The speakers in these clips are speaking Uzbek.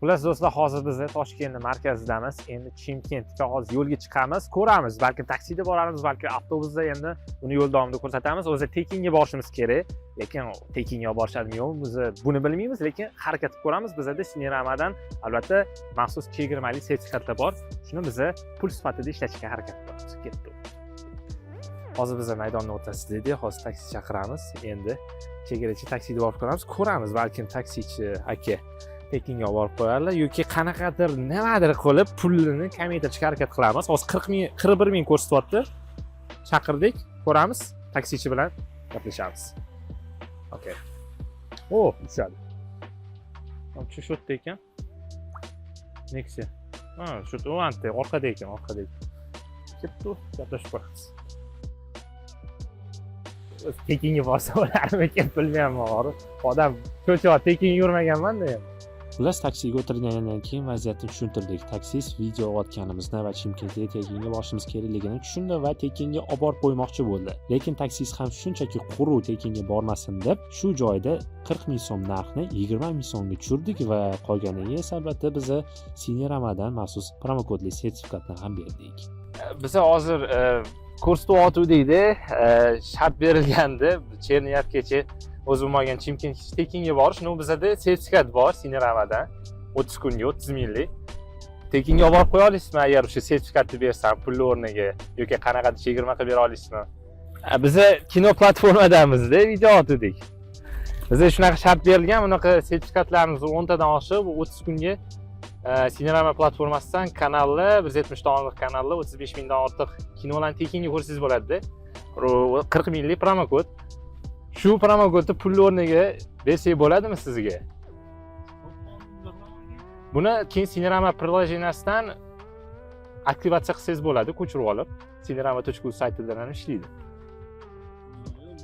Xullas do'stlar, hozir biz Toshkentning markazidamiz. Endi Chimkentga hozir yo'lga chiqamiz, ko'ramiz. Balkim taksida boramiz, balki avtobusda, endi uni yo'l davomida ko'rsatamiz. O'zi tekinga borishimiz kerak, lekin tekinga borishadimi yo'qmi, biz buni bilmaymiz, lekin harakat qilib ko'ramiz. Bizada Sineramadan albatta maxsus chegirmali sertifikatlar bor. Shuni biza pul sifatida ishlatishga harakat qilamiz. Ketdik. Hozir biz maydonni o'rtasida edik, hozir taksi chaqiramiz. Endi chegarachi taksida borib ko'ramiz, ko'ramiz, balkim taksichi aka tekinga olib borib qo'yarlar yoki qanaqadir nimadir qilib pulini kamaytirishga harakat qilamiz. Hozir 40 ming, 41 ming ko'rsatyapti. Chaqirdik, ko'ramiz, taksichi bilan gaplashamiz. Okey, o, tushadi. Shu yerda ekan Nexia. Ha, shu u anta orqada ekan, orqada ekan. Ketdi, gaplashib ko'ramiz. Tekinga borsa bo'larmikan, bilmayman. Hozir odam cho'chib, tekinga yurmaganmanda endi. Xullas, taksiga o'tirgandan keyin vaziyatni tushuntirdik. Taksist video olayotganimizni va Chimkentga tekinga borishimiz kerakligini tushundi va tekinga olib borib qo'ymoqchi bo'ldi. Lekin taksist ham shunchaki quruq tekinga bormasin deb, shu joyda 40 ming so'm narxni 20 ming so'mga tushirdik va qolganiga esa albatta biza Sineramadan maxsus promokodli sertifikatni ham berdik. Biza hozir ko'rsatyotgandikda, shart berilgandi Cherniyevgacha o'zim olgan Chimkent tekinga borish. Ну, bizada sertifikat bor Sineramadan, 30 kunga 30 minglik. Tekinga olib borib qo'ya olasizmi, agar o'sha sertifikatni bersam pulni o'rniga, yoki qanaqadir chegirma qilib bera olasizmi? Biza kino platformadamizda, video otdik. Bizga shunaqa shart berilgan, bunaqa sertifikatlarimiz 10 tadan oshiq. Bu 30 kunga Sinerama platformasidan kanallar, 170 dan ortiq kanallar, 35 mingdan ortiq kinolarni tekinga ko'rsangiz bo'ladida. 40 minglik promokod. Shu promokodni pulni o'rniga bersak bo'ladimi sizga? Buni keyin Sinerama приложения sidan aktivatsiya qilsangiz bo'ladi, ko'chirib olib. Sinerama.uz saytidan ham ishlaydi.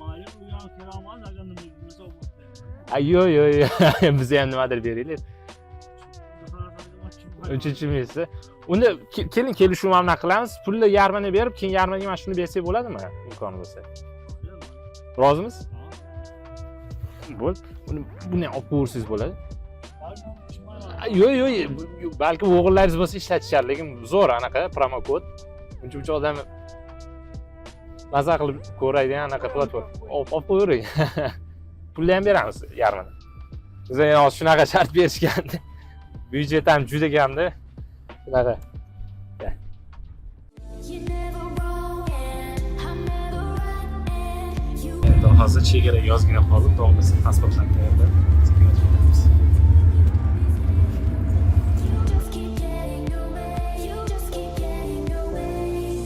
Mayli, u yoq kerak emas, agar nima misol A, yo'q, yo'q, yo'q, bizga ham nimadir beringlar. Uchinchi месяц. Unda keling, kelishuv mana bunaqa qilamiz. Pulni yarmini berib, keyin yarmiga mana shuni bersak bo'ladimi, imkoni bo'lsa? Rozimiz? Bo'ldi. Buni ham olib qo'yaversangiz bo'ladi. A, yo'q, yo'q, balki o'g'illaringiz bo'lsa ishlatishar, lekin zo'r anaqa promokod. Uncha muncha odam maza qilib ko'radigan anaqa platforma. Olib qo'yavering. Pulni ham beramiz yarmini. Bizga hozir shunaqa shart berishgandi. Byudjet ham juda kamda. Shunaqa. You're never wrong and I'm never right and you Endi hozir chegaraga ozgina qoldi, to'g'risi pasportlarni tayyorlab, sekin o'tib ketamiz. You just keep getting away. You just keep getting away.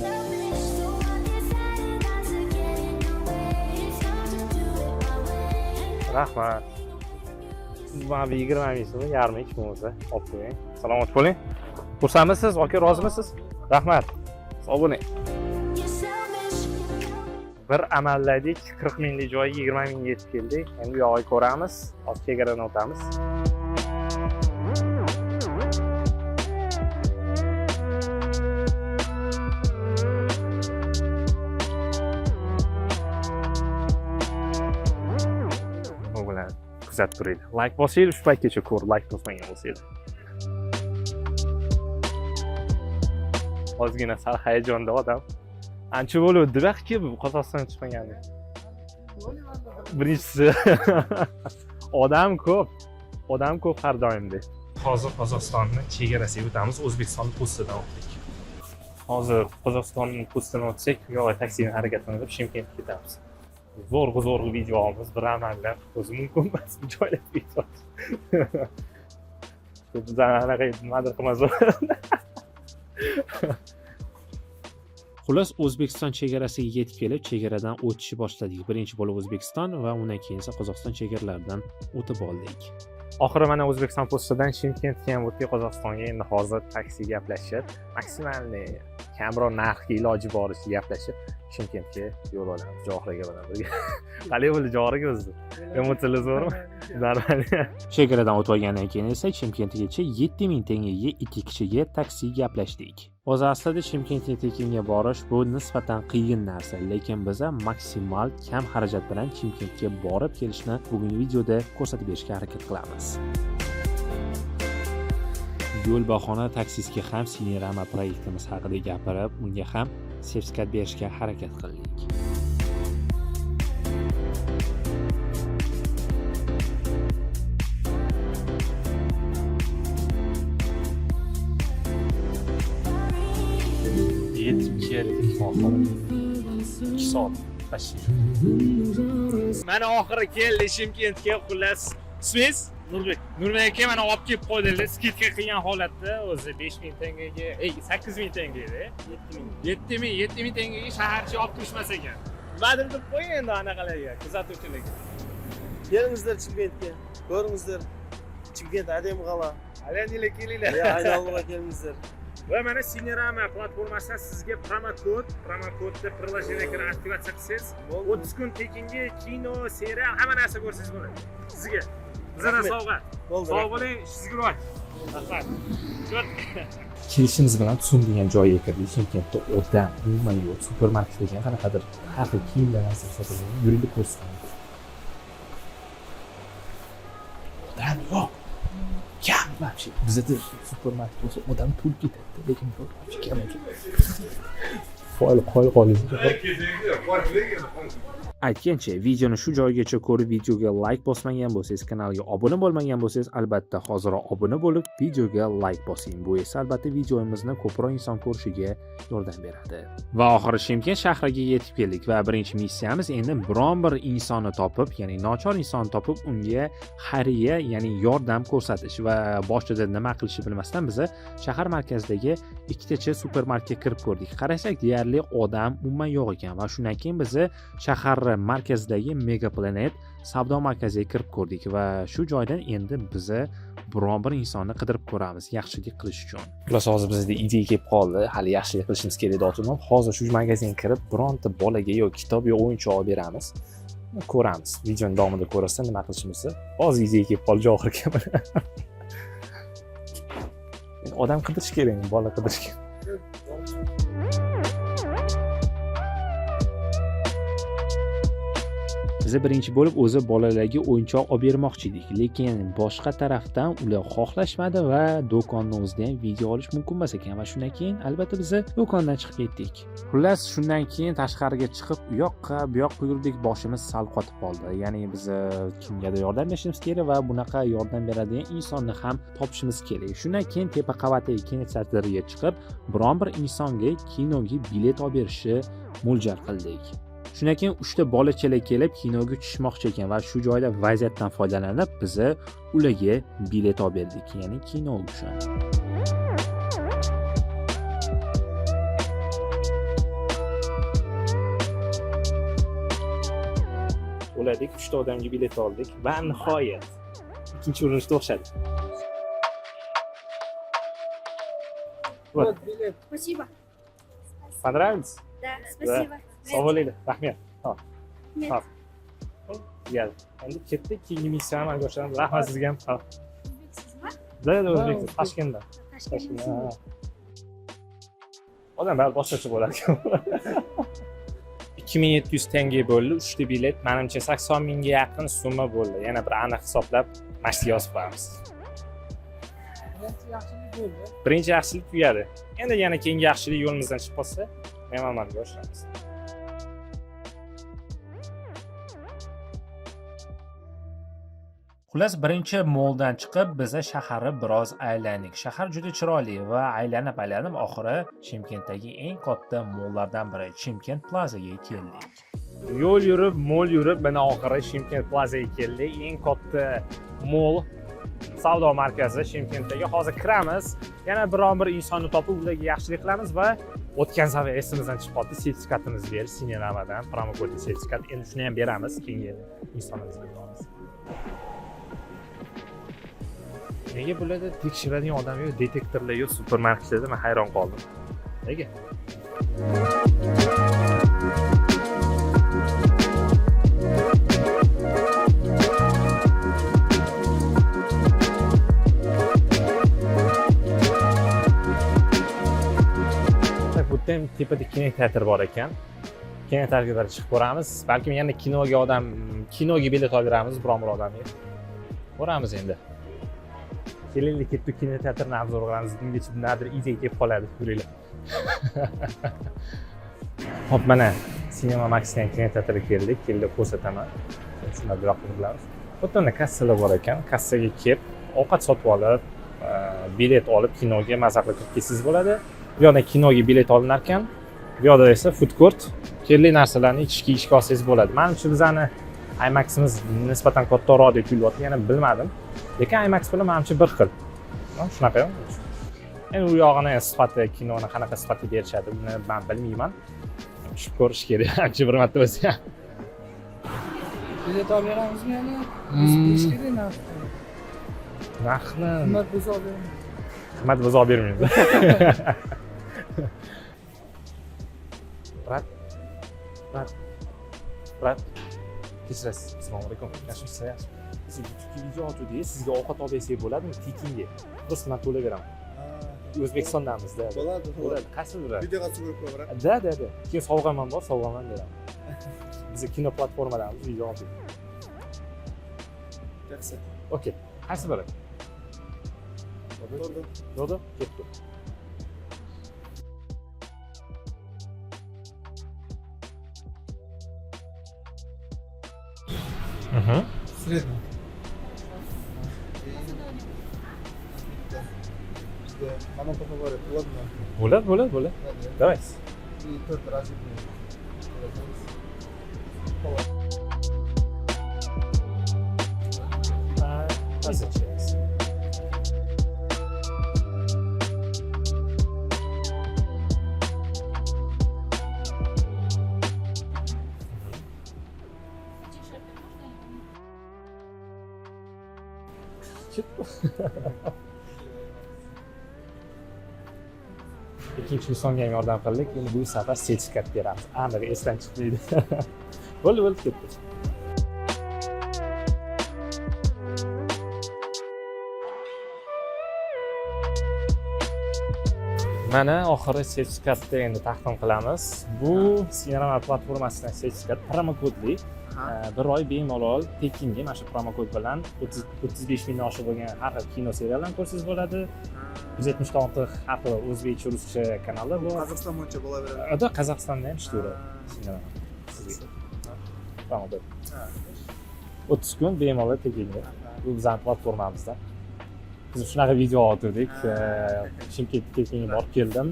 Selfish, so I decided not to get in your way. It's time to do it my way. Rahmat. Mana bu 20 ming so'm, yarmi hech bo'lmasa olib qo'ying. Salomat bo'ling. Xursandmisiz, aka, rozimisiz? Rahmat. Sog' bo'ling. You're selfish. Bir amalladik, 40 minglik joyga 20 mingga yetib keldik. Endi bu yog'iga ko'ramiz. Hozir chegaradan o'tamiz. Bu bilan kuzatib turinglar. Layk bosinglar, shu paytgacha ko'rib layk bosmagan bo'lsanglar. Ozgina sal hayajonda odam. Ancha bo'luvdi vaqtki bu Qozog'istonga chiqmaganda. Birinchisi, odam ko'p. Odam ko'p har doimdek. Hozir Qozog'istonni chegarasiga o'tamiz, O'zbekistonni postidan o'tdik. Hozir Qozog'istonni postidan o'tsak, yo'q, taksini harakatlantirib Chimkentga ketamiz. Zo'rg'a zo'rg'a video olamiz, bir amallab. O'zi mumkin emas bu joylar video. Bizani anaqa nimadir qilmasa. Xullas, O'zbekiston chegarasiga yetib kelib, chegaradan o'tishni boshladik. Birinchi bo'lib O'zbekiston va undan keyin esa Qozog'iston chegaralaridan o'tib oldik. Oxiri mana O'zbekiston postidan Chimkentga ham o'tdik, Qozog'istonga. Endi hozir taksi gaplashib, максимальный kamroq narxga iloji boricha gaplashib, Chimkentga yo'l olamiz Johir aka bilan birga. Qalay bo'ldi, Johir aka, o'zi? Emotsiyalar zo'rmi? Нормально. Chegaradan o'tib olgandan keyin esa Chimkentgacha 7000 tengaga ikki kishiga taksi gaplashdik. O'zi aslida Chimkentga tekinga borish bu nisbatan qiyin narsa, lekin biza maksimal kam xarajat bilan Chimkentga borib kelishni bugungi videoda ko'rsatib berishga harakat qilamiz. Yo'l bahona taksistga ham Sinerama proyektimiz haqida gapirib, unga ham sertifikat berishga harakat qildik. Yetib keldik oxiri. 2 soat почти. Mana oxiri keldik Chimkentga, xullas. Ismingiz? Nurbek. Nurbek aka mana olib kelib qo'ydilar. Скидка qilgan holatda o'zi 5000 tengaga, ey 8000 tenga edi. 7000, 7000 tengaga shaharcha olib kelishmas ekan. Nimadir deb qo'ying endi anaqalarga, kuzatuvchilarga. Келіңіздер Шымкентке, көріңіздер. Шымкент әдемі қала. Alaninglar kelinglar. Иә, айналуға келіңіздер. Va mana Sinerama platformasidan sizga promokod, promokodni приложение kirib aktivatsiya qilsangiz, 30 kun tekinga kino, serial, hamma narsa ko'rsangiz bo'ladi. Sizga bizdan Rahmat. sovg'a. Болды. Sog' bo'ling, ishingizga rivoj. Rahmat. Kelishimiz bilan TSUM degan joyga kirdik. Chimkentda odam umuman yo'q. Supermarket degan qanaqadir har xil kiyimlar narsa sotilgan. Yuringlar, ko'rsataman. Odam yo'q. Kam вообще. Bizada supermarket bo'lsa odam to'lib ketadi, lekin bu вообще kam ekan. Foyl qo'y qo'yib. Aytgancha, videoni shu joygacha ko'rib, videoga like bosmagan bo'lsangiz, kanalga obuna bo'lmagan bo'lsangiz, albatta hoziroq obuna bo'lib, videoga like bosing. Bu esa albatta videomizni ko'proq inson ko'rishiga yordam beradi. Va oxiri Chimkent shahriga yetib keldik va birinchi missiyamiz endi biron bir insonni topib, ya'ni nochor insonni topib, unga xayriya, ya'ni yordam ko'rsatish. Va boshida nima qilishni bilmasdan biza shahar markazidagi ikkitacha supermarketga kirib ko'rdik. Qarasak, deyarli odam umuman yo'q ekan va shundan keyin biza shahar markazidagi Mega Planet savdo markaziga kirib ko'rdik va shu joydan endi biza biron bir insonni qidirib ko'ramiz yaxshilik qilish uchun. Xullas, hozir bizda ideya kelib qoldi. Hali yaxshilik qilishimiz kerak deyapman. Hozir shu magazinga kirib bironta bolaga yo kitob yo o'yinchoq olib beramiz. Ko'ramiz. Videoni davomida ko'rasizlar nima qilishimizni. Hozir ideya kelib qoldi Johir aka. Endi odam qidirish kerak, bola qidirish kerak. Biza birinchi bo'lib o'zi bolalarga o'yinchoq olib bermoqchi edik, lekin boshqa tarafdan ular xohlashmadi va do'konni o'zida ham video olish mumkin emas ekan va shundan keyin albatta biza do'kondan chiqib ketdik. Xullas, shundan keyin tashqariga chiqib u yoqqa bu yoqqa yurdik, boshimiz sal qotib qoldi. Ya'ni biz kimgadir yordam berishimiz kerak va bunaqa yordam beradigan insonni ham topishimiz kerak. Shundan keyin tepa qavatdagi kinoteatrga chiqib, biron bir insonga kinoga bilet olib berishni mo'ljal qildik. Shundan keyin uchta bolachalar kelib kinoga tushmoqchi ekan va shu joyda vaziyatdan foydalanib biza ularga bilet olib berdik, ya'ni kino uchun. To'ladik, 3 ta odamga bilet oldik va nihoyat ikkinchi urinishda o'xshadi. Вот. Спасибо. Понравилось? Да, спасибо. Sog' bo'linglar. Rahmat. Hop. Rahmat. Hop. Tugadi. Endi ketdik, keyingi missiyani amalga oshiramiz. Rahmat sizga ham. Hop. O'zbeksizmi? Да, да, o'zbek, Toshkentdan. Toshkentdan. Ha. Odam baribir boshqacha bo'lar ekan. 2700 tenge bo'ldi, 3 ta bilet. Menimcha 80 mingga yaqin summa bo'ldi. Yana bir aniq hisoblab mashina yozib qo'yamiz. Birinchi yaxshilik tugadi. Endi yana keyingi yaxshilik yo'limizdan chiqib qolsa, men amalga oshiramiz. Xullas, birinchi moldan chiqib biza shaharni biroz aylandik. Shahar juda chiroyli va aylanib-aylanib oxiri Chimkentdagi eng katta mollardan biri Chimkent Plazaga keldik. Yo'l yurib, mo'l yurib, mana oxiri Chimkent Plazaga keldik. Eng katta mol, savdo markazi Chimkentdagi. Hozir kiramiz, yana biron bir insonni topib ularga yaxshilik qilamiz va o'tgan safar esimizdan chiqib qoldi sertifikatimizni berish Sineramadan promokod sertifikat. Endi shuni ham beramiz keyingi insonimizga. Beramiz. Nega bularda tekshiradigan odam yo'q, detektorlar yo'q supermarketlarda? Man hayron qoldim. Nega? Так, bu yerda ham tepada kinoteatr bor ekan. Kinoteatrga bir chiqib ko'ramiz. Balkim yana kinoga odam, kinoga bilet olib beramiz biron bir odamga. Ko'ramiz endi. Kelinglar, ketdik, kinoteatrni обзор qilamiz. Bungacha nimadir ideya kelib qoladi, ko'ringlar. Hop, mana Cinema Max degan kinoteatrga keldik. Kelinglar, ko'rsataman. Shunday bu yoqni bilamiz. Bu yerda kassalar bor ekan. Kassaga kelib, ovqat sotib olib, bilet olib kinoga maza qilib kirib ketsangiz bo'ladi. Bu yoqda kinoga bilet olinar ekan. Bu yoqda esa food court. Kerakli narsalarni ichishga, yeyishga olsangiz bo'ladi. Manimcha, bizani IMAXimiz nisbatan kattaroq deb tuyulyapti, yana bilmadim. Lekin IMAX bilan manimcha bir xil. Shunaqa. Endi u yog'ini sifati, kinoni qanaqa sifatda berishadi, buni man bilmayman. Tushib ko'rish kerak ancha bir marta bo'lsa ham. Bilet olib beramizmi yana? Biz bilish kerak narxni. Narxni Qimmat bo'lsa olib beramiz. Qimmat bo'lsa olib bermaymiz. Брат, брат, брат, kechirasiz. Assalomu alaykum. Yaxshimisiz? Yaxshi. Biz YouTube'ga video otuvdik. Sizga ovqat olib bersak bo'ladimi? Tekinga. Просто man to'lab beraman. O'zbekistondamiz-da. Bo'ladi, Bo'ladi. Qaysi biri? Videoga tushirib qo'yaman. Да. Keyin sovg'am ham bor, sovg'am ham beraman. Biz kino platformadamiz, video oldik. Yaxshi. Okey. Qaysi biri? Bo'ldi. Bo'ldi? Ketdi. Средний. Bizda mana поговорить bo'ladimi? Bo'ladi, bo'ladi, bo'ladi. Давай. И to'rt rashidni. Тысяча. Ketdi. Ikkinchi insonga ham yordam qildik. Endi bu safar sertifikat beramiz. Aniq esdan chiqmaydi. Bo'ldi, bo'ldi, ketdi. Mana oxiri sertifikatni endi taqdim qilamiz. Bu Cinerama platformasidan sertifikat, promokodli. Bir oy bemalol tekinga mana shu promokod bilan 30 35 mingdan oshiq bo'lgan har xil kino seriallarni ko'rsangiz bo'ladi. 170dan ortiq har xil o'zbekcha, ruscha kanallar bor. Qozog'iston bo'yicha bo'laveradi. Да, Qozog'istonda ham ishlayveradi Cinerama. Sizga. Promokod. 30 kun bemalol tekinga. Bu bizning platformamizda. Biz shunaqa video otuvdik. Chimkentga tekinga borib keldim.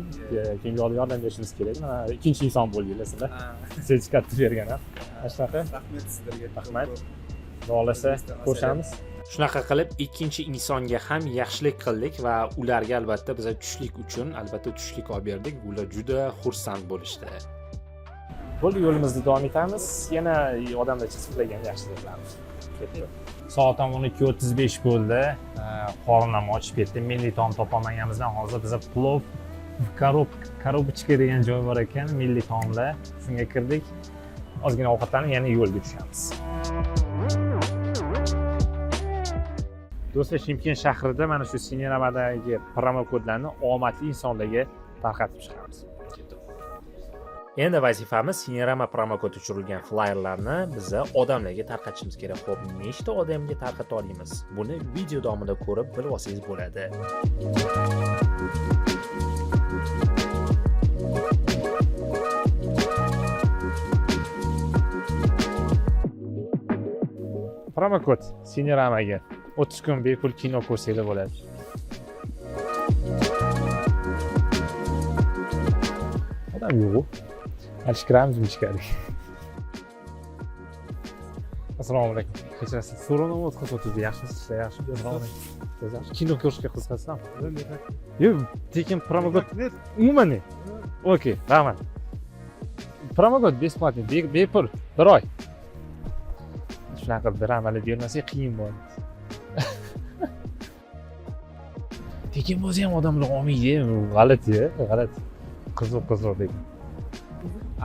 Kimga olib yordam berishimiz kerak. Mana ikkinchi inson bo'ldinglar sizlar. Sertifikatni bergan ham. Mana shunaqa. Rahmat sizlarga. Rahmat. Xudo xohlasa ko'rishamiz. Shunaqa qilib ikkinchi insonga ham yaxshilik qildik va ularga albatta biza tushlik uchun albatta tushlik olib berdik. Ular juda xursand bo'lishdi. Bo'ldi, yo'limizda davom etamiz. Yana odamlar chiqib yaxshi deb bilamiz. Ketdi. Soat ham 12:35 bo'ldi. Qornim ham ochib ketdi. Milliy taom topolmaganimizdan hozir biza plov коробочка degan joy bor ekan, milliy taomlar. Shunga kirdik. Ozgina ovqatlanib yana yo'lga tushamiz. Do'stlar, Chimkent shahrida mana shu Cineramadagi promokodlarni omadli insonlarga tarqatib chiqamiz. Endi vazifamiz Cinerama promokod tushirilgan flayerlarni biza odamlarga tarqatishimiz kerak. Xo'p, nechta odamga tarqata olamiz? Buni video davomida ko'rib bilib olsangiz bo'ladi. Promokod Cineramaga 30 kun bepul kino ko'rsanglar bo'ladi. Odam yo'q. Hali kiramizmi ichkariga? Assalomu alaykum. Kechirasiz. So'rovnoma o'tkazib, yaxshimisiz? Ishlar yaxshimi? Assalomu alaykum. Yaxshi. Kino ko'rishga qiziqasizmi? Yo'q, tekin promokod umuman не. Okey, rahmat. Promokod бесплатный, bepul, bir oy. Shunaqa qilib bir amalda bermasak qiyin bo'ladi. Tekin bo'lsa ham odamlar olmaydi, g'alati, g'alati. Qiziq, qiziq lekin.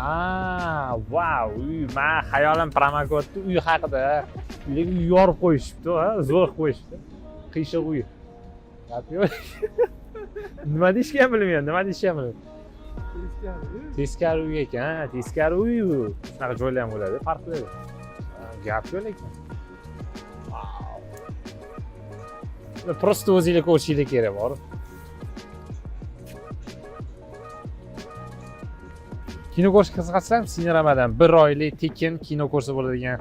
Aa, vau, uy, man xayolim promokodni uy haqida. Lekin uy yorib qo'yishibdi, ha, zo'r qo'yishibdi. Qiyshiq uy. Gap yo'q. Nima deyishga ham bilmayman, nima deyishga ham bilmayman. Teskari uy ekan, ha, teskari uy bu. Shunaqa joylar ham bo'ladi, farqli. Gap yo'q lekin. Vau. Просто o'zinglar ko'rishinglar kerak bor. Kino ko'rishga qiziqasizlarmi? Cineramadan 1 oylik tekin kino ko'rsa bo'ladigan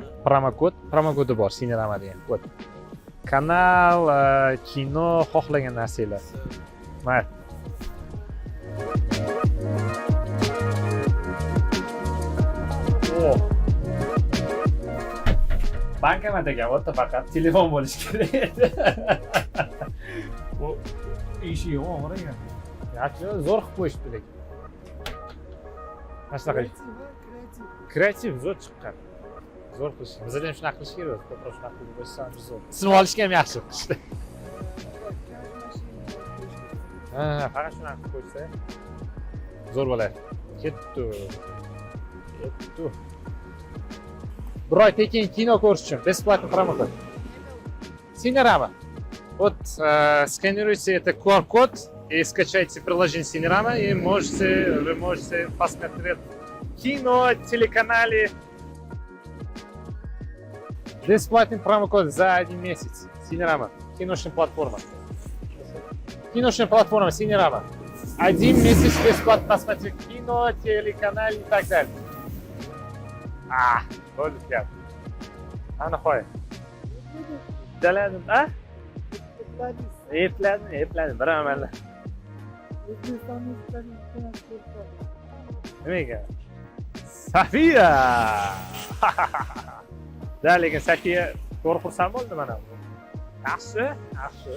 promokodi bor Cinerama degan. Вот. Kanal, kino, xohlagan narsanglar. Mayli. O. Bankomat ekan, bu yerda faqat telefon bo'lishi kerak edi. Bu eshigi og'ir ekan. Yaxshi, zo'r qilib qo'yishibdi lekin. Mana shunaqa Kreativ, kreativ. kreativ zo'r chiqqan. Zo'r qilish. Bizda ham shunaqa qilish kerak, ko'proq shunaqa qilib qo'ysa ham zo'r. Sinib olishga ham yaxshi qilishdi. Ha, faqat shunaqa qilib qo'ysa zo'r bo'ladi. Ketdi. Ketdi. Bir oy tekin kino ko'rish uchun бесплатный промокод. Cinerama. Вот сканируйте это QR-код и скачайте приложение Cinerama и вы можете посмотреть кино, телеканале. Бесплатный промокод за 1 месяц. Cinerama. Киношная платформа. Киношная платформа Cinerama. 1 месяц бесплатно посмотреть кино, телеканал и так далее. А, bo'ldi gap. Ana qo'y. Uddaladim, a? Epladim, epladim. Bir amalda. O'zbekistonning bitta ko'rib qoldim. Nimaga? Safiya! Da, lekin Safiya to'g'ri xursand bo'ldi mana. Yaxshi, yaxshi.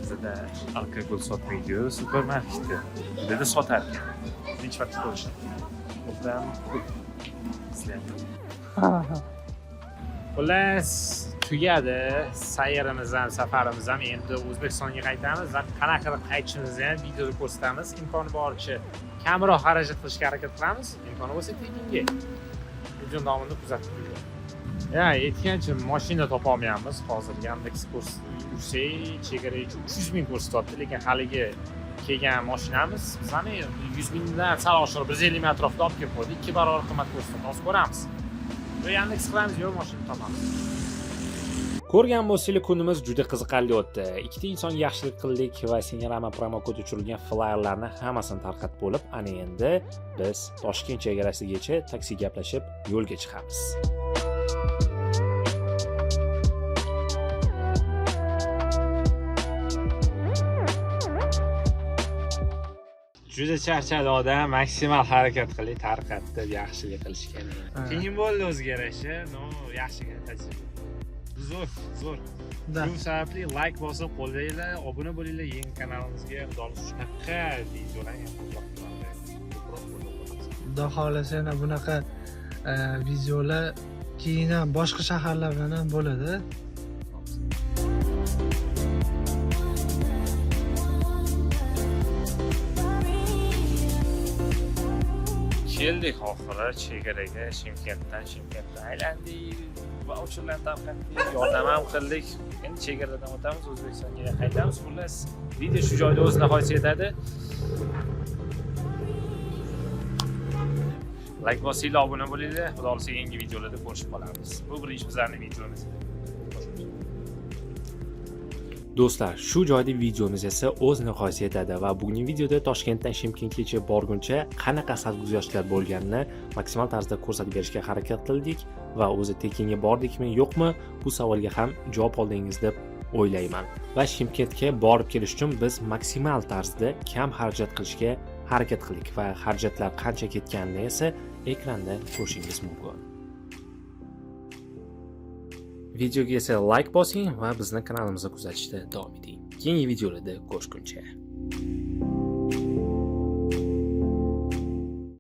Bizda alkogol sotmaydi supermarketda. Bizda sotar ekan. Necha vaqt qo'yishadi? Bilan Xullas, tugadi sayrimiz ham, safarimiz ham. Endi O'zbekistonga qaytamiz va qanaqa qilib qaytishimizni ham videoda ko'rsatamiz. Imkoni boricha kamroq xarajat qilishga harakat qilamiz. Imkoni bo'lsa tekinga. Video davomida kuzatib turinglar. Ya, aytgancha mashina topolmayapmiz. Hozir Yandex yursak, chegara ichi 300 ming ko'rsatyapti, lekin haligi kelgan mashinamiz bizani 100 mingdan sal oshiq, 150 ming atrofida olib kelib qo'ydi. 2 barobar qimmat ko'rsatdi. Hozir ko'ramiz. Yo Yandex qilamiz, yo mashina topamiz. Ko'rgan bo'lsangiz, kunimiz juda qiziqarli o'tdi. Ikkita insonga yaxshilik qildik va Cinerama promokod uchirilgan flyerlarni hammasini tarqatib bo'lib, ana endi biz Toshkent chegarasigacha taksi gaplashib yo'lga chiqamiz. Juda charchadi odam, maksimal harakat qildik, tarqatdi, yaxshilik qilishga. Qiyin bo'ldi o'ziga yarasha, no, yaxshigina tajriba. Zo'r, zo'r. Da. Shu sababli like bosib qo'llanglar, obuna bo'linglar yangi kanalimizga. Xudo xohlasa shunaqa videolar ham ko'proq qilamiz. Ko'proq qo'llab-quvvatlaymiz. Xudo xohlasa yana bunaqa videolar keyin ham boshqa shaharlar bilan ham bo'ladi. Keldik oxiri chegaraga, Chimkentdan, Chimkentdan aylandik, vaucherlarni tarqatdik, yordam ham qildik. Endi chegaradan o'tamiz, O'zbekistonga qaytamiz. Xullas, video shu joyda o'z nihoyasiga yetadi. Like bosinglar, obuna bo'linglar. Xudo xohlasa yangi videolarda ko'rishib qolamiz. Bu birinchi bizlarning videomiz edi. Do'stlar, shu joyda videomiz esa o'z nihoyasiga yetadi va bugungi videoda Toshkentdan Chimkentgacha borguncha qanaqa sarguzashtlar bo'lganini maksimal tarzda ko'rsatib berishga harakat qildik va o'zi tekinga bordikmi, yo'qmi, bu savolga ham javob oldingiz deb o'ylayman. Va Chimkentga borib kelish uchun biz maksimal tarzda kam xarajat qilishga harakat qildik va xarajatlar qancha ketganini esa ekranda ko'rishingiz mumkin. Videoga esa like bosing va bizni kanalimizni kuzatishda davom eting. Keyingi videolarda ko'rishguncha.